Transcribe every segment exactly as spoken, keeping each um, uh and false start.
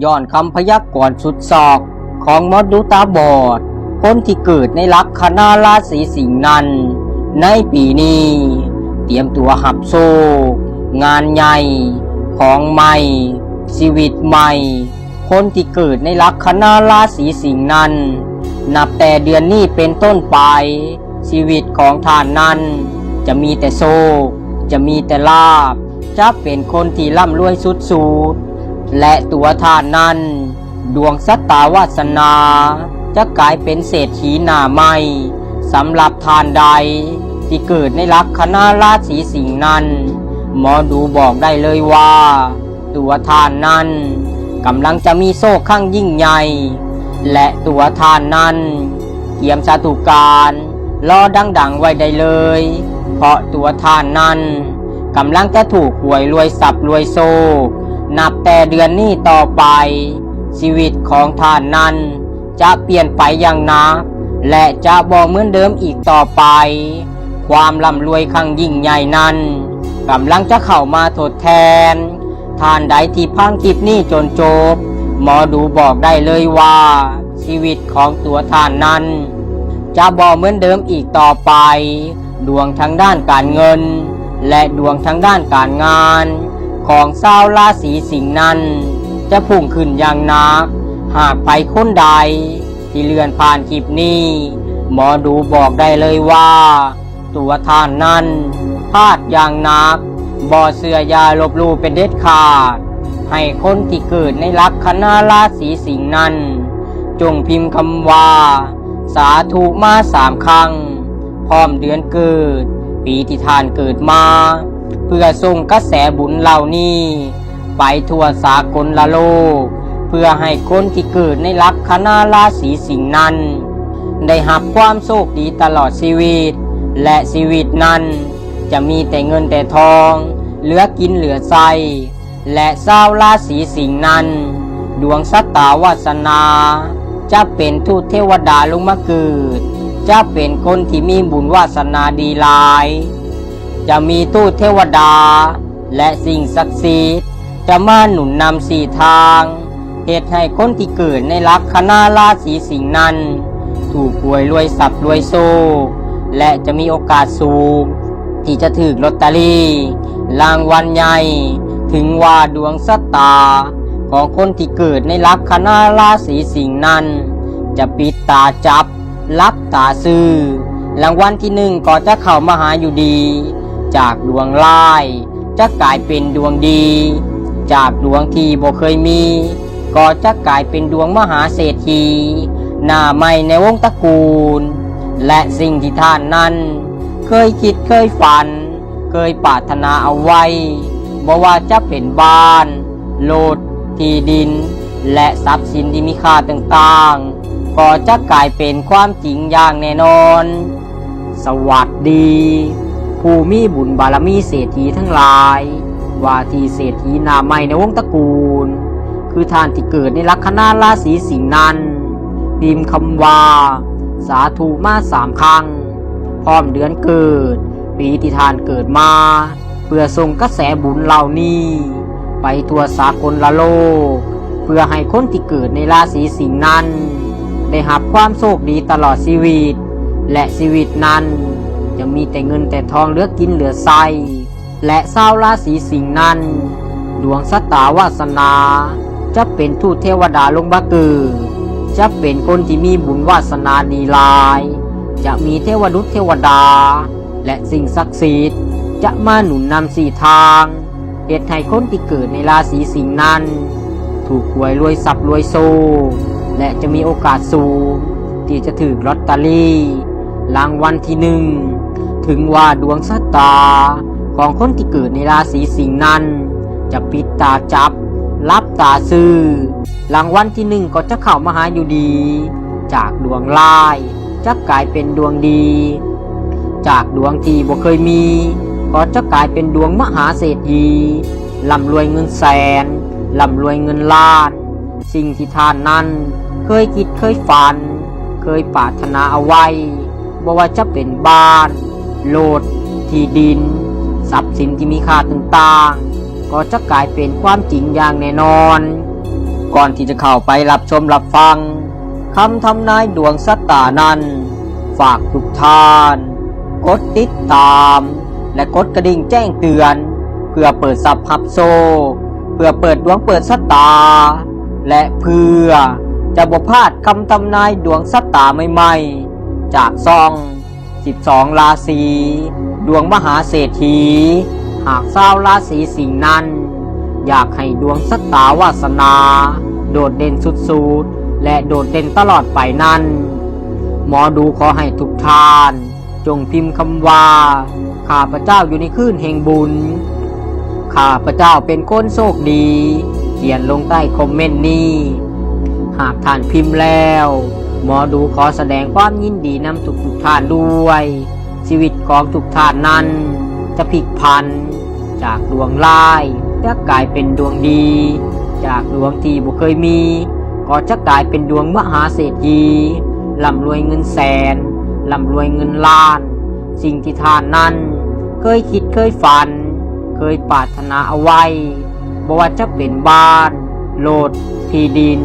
ย้อนคำพยากรณ์สุดซอกของหมอดูตาบอด คนที่เกิดในลัคนาราศีสิงห์นั้น ในปีนี้ เตรียมตัวหับโชค งานใหญ่ ของใหม่ ชีวิตใหม่ คนที่เกิดในลัคนาราศีสิงห์นั้น นับแต่เดือนนี้เป็นต้นไป ชีวิตของท่านนั้น จะมีแต่โชค จะมีแต่ลาภ จะเป็นคนที่ร่ำรวยสุดๆ และตัวท่านนั้น ดวงชะตาวาสนา จะกลายเป็นเศรษฐีหน้าใหม่ สำหรับท่านใด ที่เกิดในลัคนาราศีสิงห์นั้น หมอดูบอกได้เลยว่า ตัวท่านนั้นกำลังจะมีโชคครั้งยิ่งใหญ่ และตัวท่านนั้นเตรียมสาธุการรอดังๆไว้ได้เลย เพราะตัวท่านนั้นกำลังจะถูกหวยรวยทรัพย์รวยโชค นับแต่เดือนนี้ต่อไป ชีวิตของท่านนั้นจะเปลี่ยนไปอย่างหนัก และจะบ่เหมือนเดิมอีกต่อไป ความร่ำรวยครั้งยิ่งใหญ่นั้นกำลังจะเข้ามาทดแทน ท่านใดที่ฟังคลิปนี้จนจบ หมอดูบอกได้เลยว่า ชีวิตของตัวท่านนั้น จะบ่เหมือนเดิมอีกต่อไป ดวงทางด้านการเงิน และดวงทางด้านการงาน ของชาวราศีสิงห์นั้น จะพุ่งขึ้นอย่างหนัก หากใผคนใด ที่เลื่อนผ่านคลิปนี้ หมอดูบอกได้เลยว่า ตัวท่านนั้นพลาดอย่างหนัก บ่เชื่ออย่าลบหลู่เป็นเด็ดขาด ให้คนที่เกิดในลัคนาราศีสิงห์นั้น จงพิมพ์คำว่า สาธุมาสามครั้ง พร้อมเดือนเกิด ปีที่ท่านเกิดมา เพื่อส่งกระแสบุญเหล่านี้ ไปทั่วสากลละโลก เพื่อให้คนที่เกิดในลัคนาราศีสิงห์นั้น ได้รับความโชคดีตลอดชีวิต และชีวิตนั้นจะมีแต่เงินแต่ทอง เหลือกินเหลือใช้ และชาวราศีสิงห์นั้น ดวงชะตาวาสนา จะเป็นทูตเทวดาลงมาเกิด จะเป็นคนที่มีบุญวาสนาดีหลาย จะมีทูตเทวดา และสิ่งศักดิ์สิทธิ์ จะมาหนุนนำสี่ทาง เฮ็ดให้คนที่เกิดในลัคนาราศีสิงห์นั้น ถูกหวยรวยทรัพย์รวยโชค และจะมีโอกาสสูง ที่จะถืกลอตเตอรี่รางวัลใหญ่ ถึงว่าดวงชะตา ของคนที่เกิดในลัคนาราศีสิงห์นั้น จะปิดตาจับ หลับตาซื่อ รางวัลที่หนึ่งก็จะเข้ามาหาอยู่ดี จากดวงร้าย จะกลายเป็นดวงดี จากดวงที่บ่เคยมี ก็จะกลายเป็นดวงมหาเศรษฐี หน้าใหม่ในวงตระกูล และสิ่งที่ท่านนั้น เคยคิดเคยฝัน เคยปรารถนาเอาไว้ บ่ว่าจะเป็นบ้าน รถ ที่ดิน และทรัพย์สินที่มีค่าต่างๆ ก็จะกลายเป็นความจริงอย่างแน่นอน สวัสดี ผู้มีบุญบารมีเศรษฐีทั้งหลาย ว่าที่เศรษฐีหน้าใหม่ในวงตระกูล คือท่านที่เกิดในลัคนาราศีสิงห์นั้น พิมพ์คำว่า สาธุมาสามครั้ง พร้อมเดือนเกิด ปีที่ท่านเกิดมา เพื่อส่งกระแสบุญเหล่านี้ ไปทั่วสากลละโลก เพื่อให้คนที่เกิดในราศีสิงห์นั้น ได้รับความโชคดีตลอดชีวิต และชีวิตนั้น จะมีแต่เงินแต่ทองเหลือกินเหลือใช้ และชาวราศีสิงห์นั้น ดวงชะตาวาสนา จะเป็นทูตเทวดาลงมาเกิด จะเป็นคนที่มีบุญวาสนาดีหลาย จะมีเทวดาเทวดา และสิ่งศักดิ์สิทธิ์ จะมาหนุนนำสี่ทาง เฮ็ดให้คนที่เกิดในราศีสิงห์นั้น ถูกหวยรวยทรัพย์รวยโชค และจะมีโอกาสสูง ที่จะถืกลอตเตอรี่รางวัลที่หนึ่ง ถึงว่าดวงชะตา ของคนที่เกิดในราศีสิงห์นั้น จะปิดตาจับ หลับตาซื่อ รางวัลที่หนึ่งก็จะเข้ามาหาอยู่ดี จากดวงร้าย จะกลายเป็นดวงดี จากดวงที่บ่เคยมี ก็จะกลายเป็นดวงมหาเศรษฐี ร่ำรวยเงินแสน ร่ำรวยเงินล้าน สิ่งที่ท่านนั้น เคยคิดเคยฝัน เคยปรารถนาเอาไว้ บ่ว่าจะเป็นบ้าน รถ ที่ดิน ทรัพย์สินที่มีค่าต่างๆ ก็จะกลายเป็นความจริงอย่างแน่นอน ก่อนที่จะเข้าไปรับชมรับฟังคำทำนายดวงชะตานั้น ฝากทุกท่าน กดติดตาม และกดกระดิ่งแจ้งเตือน เพื่อเปิดทรัพย์รับโชค เพื่อเปิดดวงเปิดชะตา และเพื่อจะบ่พลาดคำทำนายดวงชะตาใหม่ๆ จากช่อง สิบสอง ราศี ดวงมหาเศรษฐี หากชาวราศีสิงห์นั้น อยากให้ดวงชะตาวาสนา โดดเด่นสุดๆ และโดดเด่นตลอดไปนั้น หมอดูขอให้ทุกท่าน จงพิมพ์คำว่า ข้าพเจ้าอยู่ในคืนแห่งบุญ ข้าพเจ้าเป็นคนโชคดี เขียนลงใต้คอมเมนต์นี้ หากท่านพิมพ์แล้ว หมอดูขอแสดงความยินดีนำทุกๆท่านด้วย ชีวิตของทุกท่านนั้น จะพลิกผัน จากดวงร้ายจะกลายเป็นดวงดี จากดวงที่บ่เคยมี ก็จะกลายเป็นดวงมหาเศรษฐี ร่ำรวยเงินแสน ร่ำรวยเงินล้าน สิ่งที่ท่านนั้น เคยคิดเคยฝัน เคยปรารถนาเอาไว้ บ่ว่าจะเป็นบ้าน รถ ที่ดิน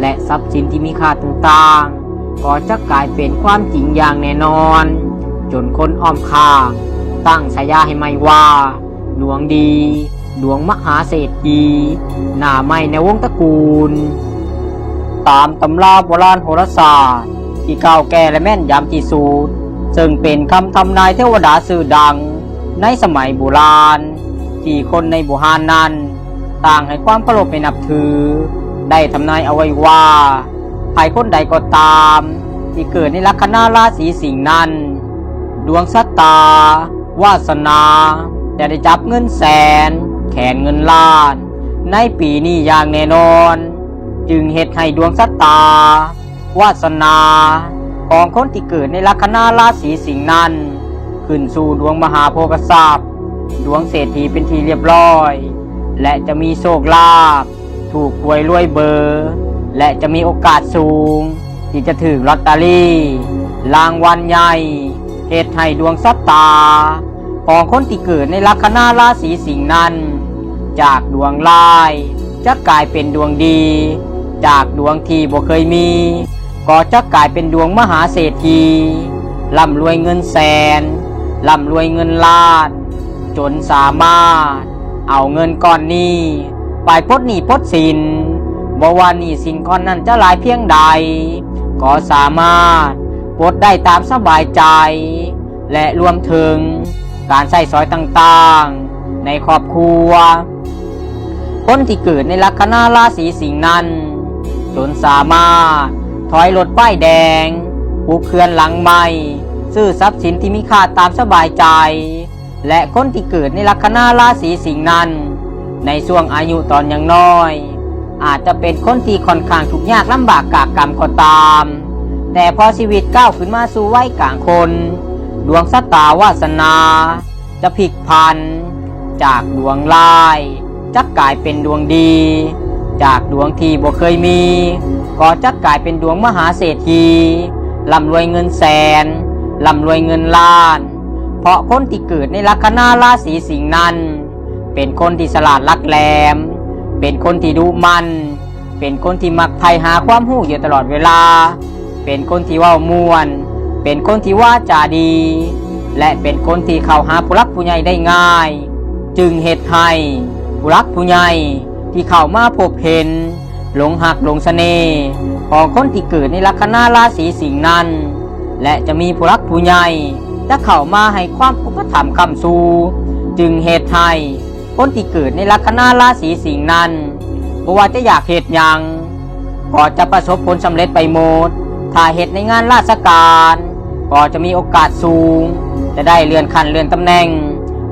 และทรัพย์สินที่มีค่าต่างๆ ก็จะกลายเป็นความจริงอย่างแน่นอน จนคนอ้อมข้าง ตั้งฉายาให้ใหม่ว่า ดวงดี ดวงมหาเศรษฐี หน้าใหม่ในวงตระกูล ตามตำราโบราณโหราศาสตร์ ที่เก่าแก่และแม่นยำที่สุด ซึ่งเป็นคำทำนายเทวดาชื่อดัง ในสมัยโบราณ ที่คนในโบราณนั้น ต่างให้ความเคารพและนับถือ ได้ทำนายเอาไว้ว่า ใครคนใดก็ตาม ที่เกิดในลัคนาราศีสิงห์นั้น ดวงชะตา วาสนา จะได้จับเงินแสน แขนเงินล้าน ในปีนี้อย่างแน่นอน จึงเฮ็ดให้ดวงชะตา วาสนา ของคนที่เกิดในลัคนาราศีสิงห์นั้น ขึ้นสู่ดวงมหาโภคทรัพย์ ดวงเศรษฐีเป็นที่เรียบร้อย และจะมีโชคลาภ ถูกหวยรวยเบอร์ และจะมีโอกาสสูง ที่จะถืกลอตเตอรี่ รางวัลใหญ่ เฮ็ดให้ดวงชะตา ของคนที่เกิดในลัคนาราศีสิงห์นั้น จากดวงร้าย จะกลายเป็นดวงดี จากดวงที่บ่เคยมี ก็จะกลายเป็นดวงมหาเศรษฐี ร่ำรวยเงินแสน ร่ำรวยเงินล้าน จนสามารถเอาเงินก้อนนี้ ไปปลดหนี้ปลดสิน บ่ว่าหนี้สินก้อนนั้นจะหลายเพียงใด ก็สามารถปลดได้ตามสบายใจ และรวมถึงการใช้สอยต่างๆ ในครอบครัว คนที่เกิดในลัคนาราศีสิงห์นั้น จนสามารถถอยรถป้ายแดง ปลูกเรือนหลังใหม่ ซื้อทรัพย์สินที่มีค่าตามสบายใจ และคนที่เกิดในลัคนาราศีสิงห์นั้น ในช่วงอายุตอนยังน้อย อาจจะเป็นคนที่ค่อนข้างทุกข์ยากลำบากกากกำก็ตาม แต่พอชีวิตก้าวขึ้นมาสู่วัยกลางคน ดวงชะตาวาสนา จะพลิกผัน จากดวงร้าย จะกลายเป็นดวงดี จากดวงที่บ่เคยมี ก็จะกลายเป็นดวงมหาเศรษฐี ร่ำรวยเงินแสน ร่ำรวยเงินล้าน เพราะคนที่เกิดในลัคนาราศีสิงห์นั้น เป็นคนที่ฉลาดหลักแหลม เป็นคนที่ดุมั่น เป็นคนที่มักใฝ่หาความรู้อยู่ตลอดเวลา เป็นคนที่เว้าม่วน เป็นคนที่วาจาดี และเป็นคนที่เข้าหาผู้หลักผู้ใหญ่ได้ง่าย จึงเฮ็ดให้ผู้หลักผู้ใหญ่ที่เข้ามาพบเห็น หลงฮักหลงเสน่ห์ของคนที่เกิดในลัคนาราศีสิงห์นั้น และจะมีผู้หลักผู้ใหญ่จะเข้ามาให้ความอุปถัมภ์ค้ำชู จึงเฮ็ดให้คนที่เกิดในลัคนาราศีสิงห์นั้น บ่ว่าจะอยากเฮ็ดหยัง ก็จะประสบผลสำเร็จไปหมด ถ้าเฮ็ดในงานราชการ ก็จะมีโอกาสสูง จะได้เลื่อนขั้นเลื่อนตำแหน่ง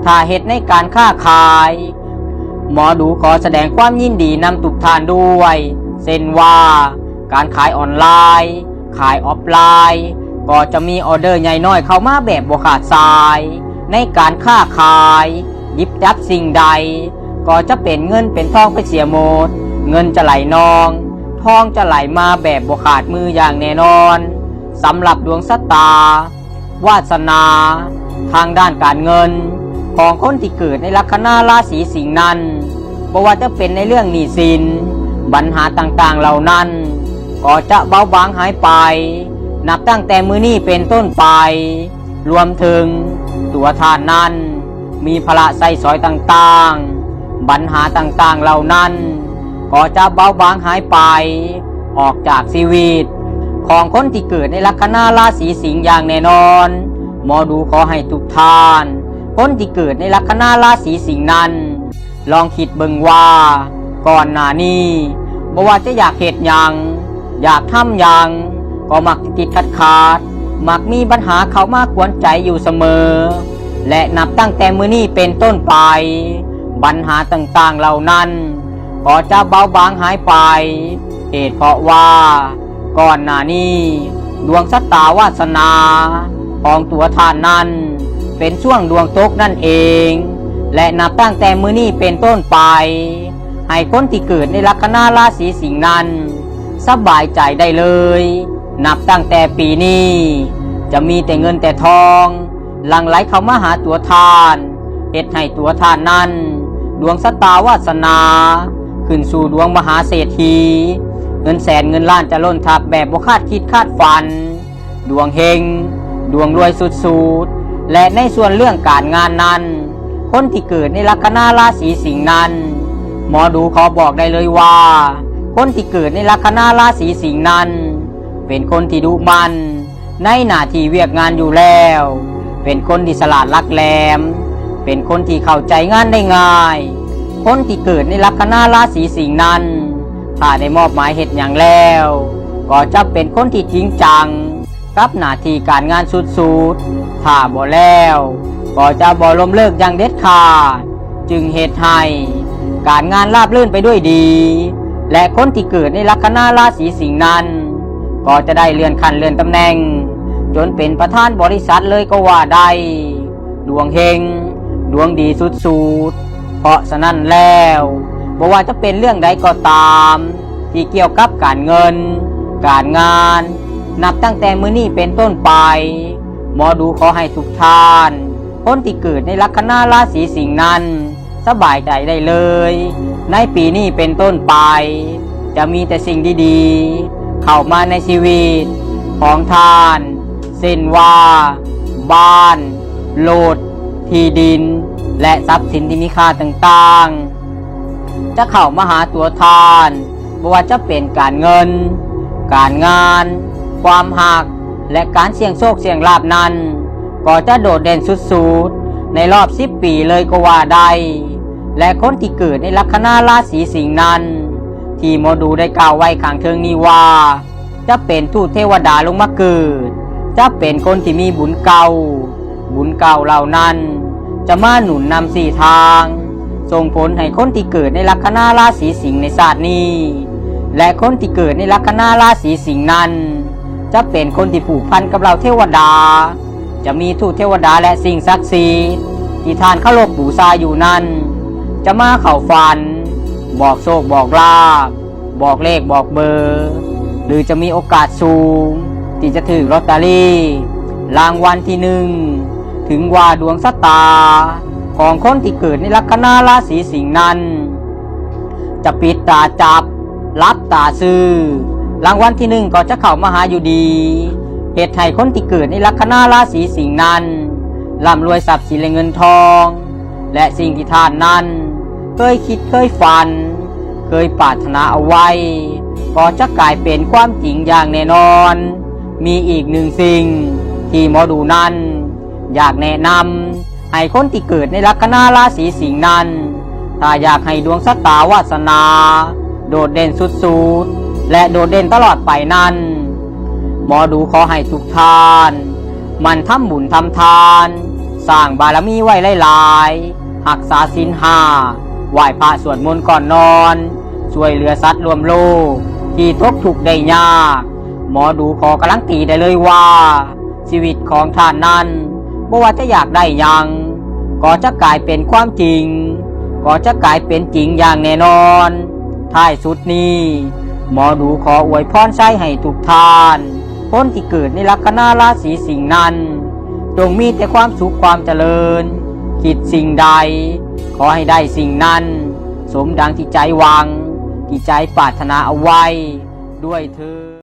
ถ้าเฮ็ดในการค้าขาย หมอดูขอแสดงความยินดีนำทุกท่านด้วย เช่นว่า การขายออนไลน์ ขายออฟไลน์ ก็จะมีออเดอร์ใหญ่น้อยเข้ามาแบบบ่ขาดสาย ในการค้าขาย หยิบจับสิ่งใด ก็จะเป็นเงินเป็นทองไปเสียหมด เงินจะไหลนอง ทองจะไหลมาแบบบ่ขาดมืออย่างแน่นอน สำหรับดวงชะตา วาสนา ทางด้านการเงิน ของคนที่เกิดในลัคนาราศีสิงห์นั้น บ่ว่าจะเป็นในเรื่องหนี้สิน บัญหาต่างๆเหล่านั้น ก็จะเบาบางหายไป นับตั้งแต่มื้อนี้เป็นต้นไป รวมถึงตัวท่านนั้น มีภาระใช้สอยต่างๆ บัญหาต่างๆเหล่านั้น ก็จะเบาบางหายไป ออกจากชีวิต ของคนที่เกิดในลัคนาราศีสิงห์อย่างแน่นอน หมอดูขอให้ทุกท่าน คนที่เกิดในลัคนาราศีสิงห์นั้น ลองคิดเบิ่งว่า ก่อนหน้านี้บ่ว่าจะอยากเฮ็ดหยัง อยากทำหยัง ก็มักติดขัดขัดๆ มักมีปัญหาเข้ามากวนใจอยู่เสมอ และนับตั้งแต่มื้อนี้เป็นต้นไป ปัญหาต่างๆเหล่านั้น ก็จะเบาบางหายไป เหตุเพราะว่า ก่อนหน้านี้ ดวงชะตาวาสนา ของตัวท่านนั้น เป็นช่วงดวงตกนั่นเอง และนับตั้งแต่มื้อนี้เป็นต้นไป ให้คนที่เกิดในลัคนาราศีสิงห์นั้น สบายใจได้เลย นับตั้งแต่ปีนี้ จะมีแต่เงินแต่ทอง หลั่งไหลเข้ามาหาตัวท่าน เฮ็ดให้ตัวท่านนั้น ดวงชะตาวาสนา ขึ้นสู่ดวงมหาเศรษฐี เงินแสนเงินล้านจะหล่นทับแบบบ่คาดคิดคาดฝัน ดวงเฮง ดวงรวยสุดๆ และในส่วนเรื่องการงานนั้น คนที่เกิดในลัคนาราศีสิงห์นั้น หมอดูขอบอกได้เลยว่า คนที่เกิดในลัคนาราศีสิงห์นั้น เป็นคนที่ดุมั่น ในหน้าที่เวียกงานอยู่แล้ว เป็นคนที่ฉลาดหลักแหลม เป็นคนที่เข้าใจงานได้ง่าย คนที่เกิดในลัคนาราศีสิงห์นั้น ถ้าได้มอบหมายเฮ็ดหยังแล้ว ก็จะเป็นคนที่จริงจัง กับหน้าที่การงานสุดๆ ถ้าบ่แล้ว ก็จะบ่ล้มเลิกอย่างเด็ดขาด จึงเฮ็ดให้การงานราบรื่นไปด้วยดี และคนที่เกิดในลัคนาราศีสิงห์นั้น ก็จะได้เลื่อนขั้นเลื่อนตำแหน่ง จนเป็นประธานบริษัทเลยก็ว่าได้ ดวงเฮง ดวงดีสุดๆ เพราะฉะนั้นแล้ว บ่ว่าจะเป็นเรื่องใดก็ตาม ที่เกี่ยวกับการเงิน การงาน นับตั้งแต่มื้อนี้เป็นต้นไป หมอดูขอให้ทุกท่าน คนที่เกิดในลัคนาราศีสิงห์นั้น สบายใจได้เลย ในปีนี้เป็นต้นไป จะมีแต่สิ่งดีๆ เข้ามาในชีวิต ของท่าน เช่นว่า บ้าน รถ ที่ดิน และทรัพย์สินที่มีค่าต่างๆ จะเข้ามาหาตัวท่าน บ่ว่าจะเป็นการเงิน การงาน ความฮัก และการเสี่ยงโชคเสี่ยงลาภนั้น ก็จะโดดเด่นสุดๆ ในรอบสิบปีเลยก็ว่าได้ และคนที่เกิดในลัคนาราศีสิงห์นั้น ที่หมอดูได้กล่าวไว้ข้างเทิงนี้ว่า จะเป็นทูตเทวดาลงมาเกิด จะเป็นคนที่มีบุญเก่า บุญเก่าเหล่านั้น จะมาหนุนนำชี้ทาง ส่งผลให้คนที่เกิดในลัคนาราศีสิงห์ในชาตินี้ และคนที่เกิดในลัคนาราศีสิงห์นั้น จะเป็นคนที่ผูกพันกับเหล่าเทวดา จะมีทูตเทวดาและสิ่งศักดิ์สิทธิ์ที่ท่านเคารพบูชาอยู่นั้น จะมาเข้าฝัน บอกโชคบอกลาภ บอกเลขบอกเบอร์ หรือจะมีโอกาสสูง ที่จะถืกลอตเตอรี่ รางวัลที่หนึ่ง ถึงว่าดวงชะตา ของคนที่เกิดในลัคนาราศีสิงห์นั้น จะปิดตาจับ หลับตาซื้อ รางวัลที่หนึ่งก็จะเข้ามาหาอยู่ดี เฮ็ดให้คนที่เกิดในลัคนาราศีสิงห์นั้น ร่ำรวยทรัพย์สินและเงินทอง และสิ่งที่ท่านนั้น เคยคิดเคยฝัน เคยปรารถนาเอาไว้ ก็จะกลายเป็นความจริงอย่างแน่นอน มีอีกหนึ่งสิ่ง ที่หมอดูนั้น อยากแนะนำ ให้คนที่เกิดในลัคนาราศีสิงห์นั้น ถ้าอยากให้ดวงชะตาวาสนา โดดเด่นสุดๆ และโดดเด่นตลอดไปนั้น หมอดูขอให้ทุกท่าน หมั่นทำบุญทำทาน สร้างบารมีไว้หลายๆ รักษาศีลห้า ไหว้พระสวดมนต์ก่อนนอน ช่วยเหลือสัตว์ร่วมโลก ที่ตกทุกข์ได้ยาก หมอดูขอการันตีได้เลยว่า ชีวิตของท่านนั้น บ่ว่าจะอยากได้หยัง ก็จะกลายเป็นความจริง ก็จะกลายเป็นจริงอย่างแน่นอน ท้ายสุดนี้ หมอดูขออวยพรชัยให้ทุกท่าน คนที่เกิดในลัคนาราศีสิงห์นั้น จงมีแต่ความสุขความเจริญ คิดสิ่งใด ขอให้ได้สิ่งนั้น สมดังที่ใจหวัง ที่ใจปรารถนาเอาไว้ด้วยเทอญ